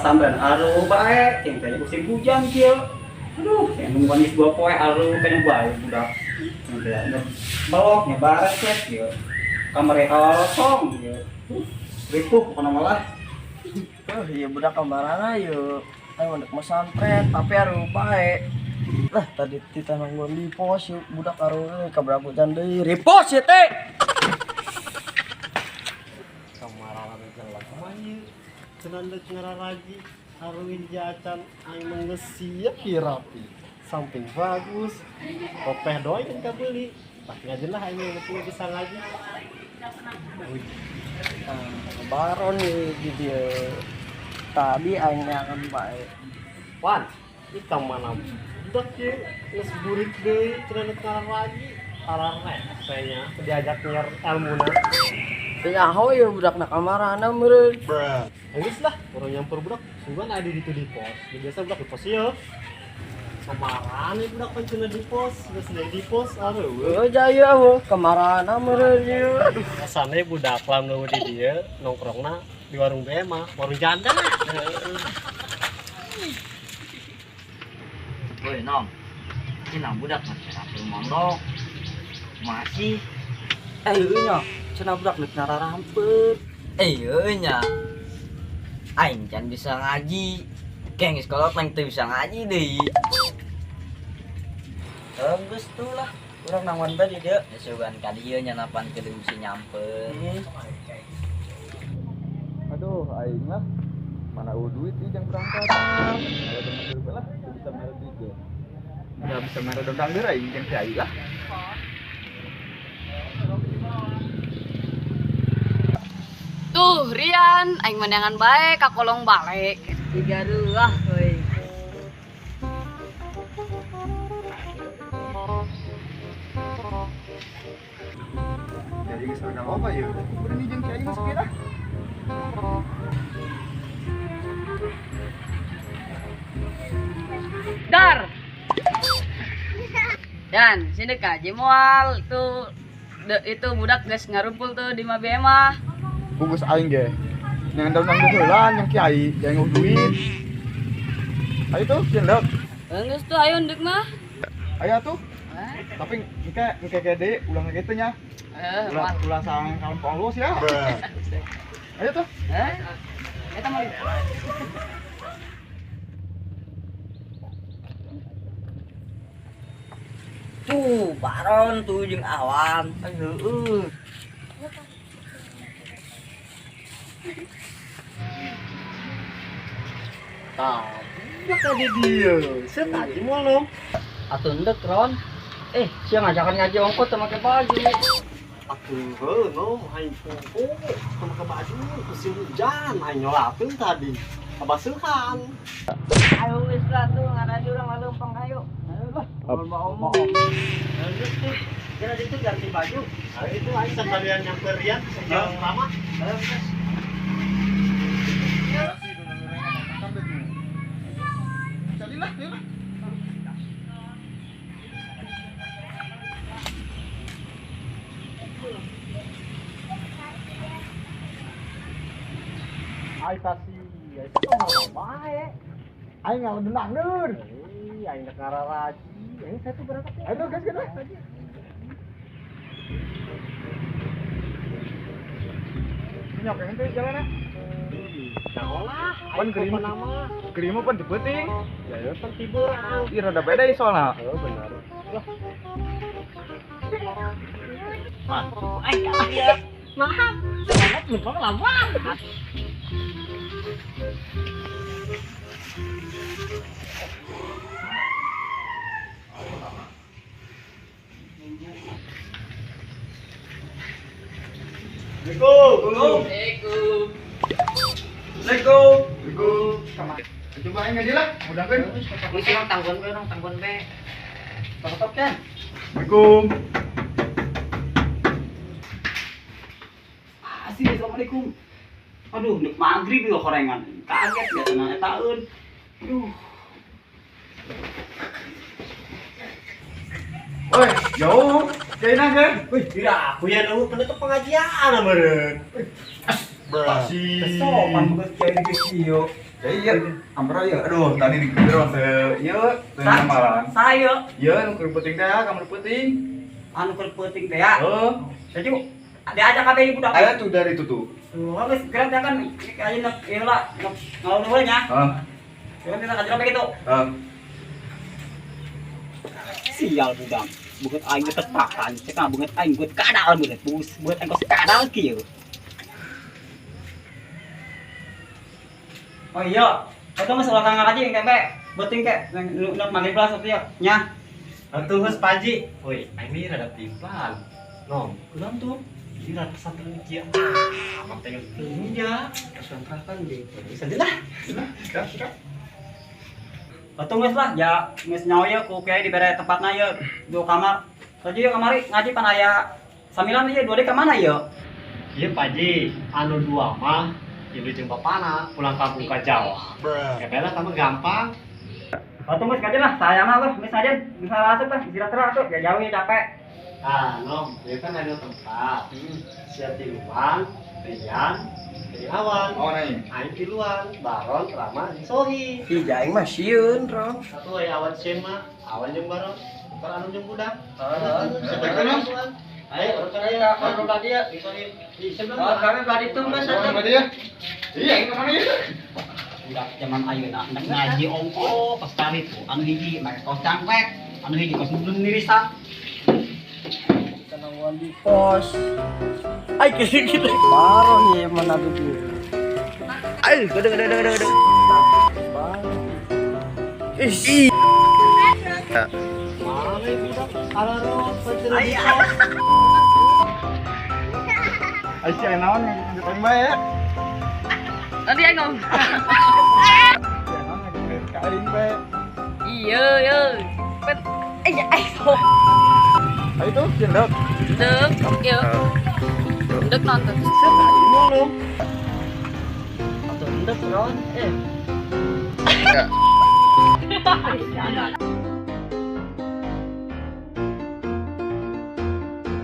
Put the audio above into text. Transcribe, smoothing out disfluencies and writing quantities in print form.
Pasantren aruh bae, cing teh musim hujan kieu. Aduh, yang nungguan geus 2 poe aruh kene bae budak. Cing teh belok nya baret kieu. Kamari kosong kieu. Ripuh pokona malah. Iya budak kamarana yeuh. Ayo ndek pesantren tapi aruh bae. Lah tadi tita nungguan di pos yeuh budak aruh kabrak hujan deui. Ripos ieu teh. Kamarana jelek mah ieu. Cenah deuk ngararaji aruh jacan aing mah geus siap ieu rapi. Samping bagus. Kopeh doy kan kabeli. Pasti ngaji lah aing mah penting bisa ngaji. Baron nih di dia. Tadi aing neangan bae. Wan, ieu mana budak ieu geus burik deui cenah deuk ngararaji. Ararese nya diajak nyiar elmuna. Teu nyaho ieu budak na kamarana meureun. Geus lah, urang nyamper budak, sugan ada di ditu di pos. Di biasa budak di pos ieu. Kamarana budak pan cenah di pos, geus deui di pos areueuh. Heuh jaya heuh kamarana meureun ieu. Aduh. Asane budak lam nu di dieu nongkrongna di warung BM mah, warung janda. Woi, Nom. Cenah budak masih rapi mondok. Masih. Heueuh nya, cenah budak deuk nararampet. Heueuh nya. Aing can bisa ngaji. Geng sekolah paling teu bisa ngaji deui. Geus tuh lah. Urang nangwan bae di dieu. Ya sugan ka dieu nya napan kudu bisa nyamper. Aduh, aing lah. Mana eueuh duit ieu jang berangkat. Kalau temen dulu lah, teu bisa mere duit ge. Nggak bisa mere dondang deui aing jeung kiai lah. Tuh, Rian, aing menangan bae ka kolong balik. Tiga ruah euy. Jadi geus ada loba ieu. Kudu jeung kiai geus kieu lah. Dar. Dan sini ka moal tuh itu budak geus ngarumpul tuh di Mabema. Bungkus aing ge. Yang daun heula yang kiai, yang nguh duit. Ayo tuh, cendek. Geus tuh ayo ndek mah. Ayo tuh. Tapi engke gede ulah gitu nya. Ulah ulah sang kalem polos ya. Ayo tuh. Eta mah. Tuh, baron tuh jeung awan. Heueuh. Tah, budak tadi dieu. Seut aja moal nom. Atuh endek Ron. Sia ngajakan ngaji ongkot teu make baju. Atuh heuh nom, aing pungku teu make baju, musim hujan aing nyolapeun tadi. Kabaseuhan. Ayo geus lah tuh ngaraji urang laleumpang ayo. Ayo lah. Loba omong. Geus tuh. Kira ditu ganti baju. Ayo itu aing sekalian nyamper Rian sejauh lama. Ayo geus. Jadilah, lah. Ai pasti, ai teh bae. Aing ngaledendang leur. Ih, aing rek ngararaji. Aing saya tuh berangkat ya. Ayo gas lah. Nyok yang teh jalan ah. Lah, Pan kerima nama. Kerima pan dipeuting. Ya ya pan tibeurang. Ih rada beda ieu soalna. Oh benar. Wah, Aing kalah ya. Maaf. Semangat lupa lawan. Assalamualaikum. Assalamualaikum. Assalamualaikum. Assalamualaikum. Coba aing ngaji lah, mudahkeun. Geus urang tangguan we, urang tangguan we. Tok-tok kan. Assalamualaikum. Asih, assalamualaikum. Aduh, nek maghrib ieu horengan. Kaget ya tenang etaeun. Aduh. Woi, jauh. Kayaknya kan? Wih, kira aku ya nunggu penutup pengajian meureun. Pasti. Sopan geus kiai geus kieu. Ya iya, ampura ya. Aduh, tadi di geron teu ieu teu nyamaran. Saya. Ieu nu keur penting teh, kamar penting. Anu keur penting teh ya. Heuh. Seju. Diajak kabeh budak. Aya tuh dari itu tuh. Tuh, geus geura teh kan ayeuna ieu lah ngaluhur nya. Heeh. Geura teh ka jero kitu. Heeh. Sial budak. Beungeut aing teh tetakan, cek ah beungeut aing beungeut kadal beungeut. Beungeut aing kos kadal kieu. Oh iya, itu mah salah kang ngaji engke be. Beuting ke nu maghrib lah satu ya. Nya. Atuh geus Paji. Woi, aing ini rada timpal. Nom, kunaon tuh? Ini rada pesantren kieu. Ah, mang teh nya. Pesantren deui. Bisa lah. Siap, siap. Atuh geus lah, ya geus nyaho ieu ku kiai dibere tempatna ieu dua kamar. Saja ieu kamari ngaji pan aya samilan ieu dua deui ka mana ieu? Iya Paji, anu dua mah ibu jeung bapana pulang kampung ka Jawa. Kebela kamu gampang. Atuh geus kajen lah, sayana lah, geus aja, geus asup lah, istirahat atuh, ya jauh ya capek. Ah, nom, dia kan ada tempat. Siap tiluan, Rian, jadi awan. Oh, aing. Aing tiluan, Baron, Rama, jeung Sohi. Ih, aing mah sieun, Ron. Satu aya awan sieun mah, awan jeung Baron, bukan anu jeung budak. Heeh. Ayo, orang kaya, orang tadi ya, di Sohi. Di sebelah. Kami bari itu mas Oh, mana dia? Iya, aing ka mana ieu? Budak zaman ayeuna hendak ngaji ongko pas kali tuh, anu hiji make kaos cangklek, anu hiji kaos belum nirisan. Tenangan di pos. Ay, gitu gitu. Baron ya mana tuh dia. Ayo, gede gede gede gede. Baron. Ih. Mana budak? Alaro, Ay, Ai si naon ngajak aing bae ya? Tadi aing ngomong. Si naon ngajak ka aing bae. Iya, iya. Pet. Eh, ya, aing sok. Ayo tuh, cendok. Dek, iya. Dek nonton. Belum. Atau endek, Ron. Eh. Ya.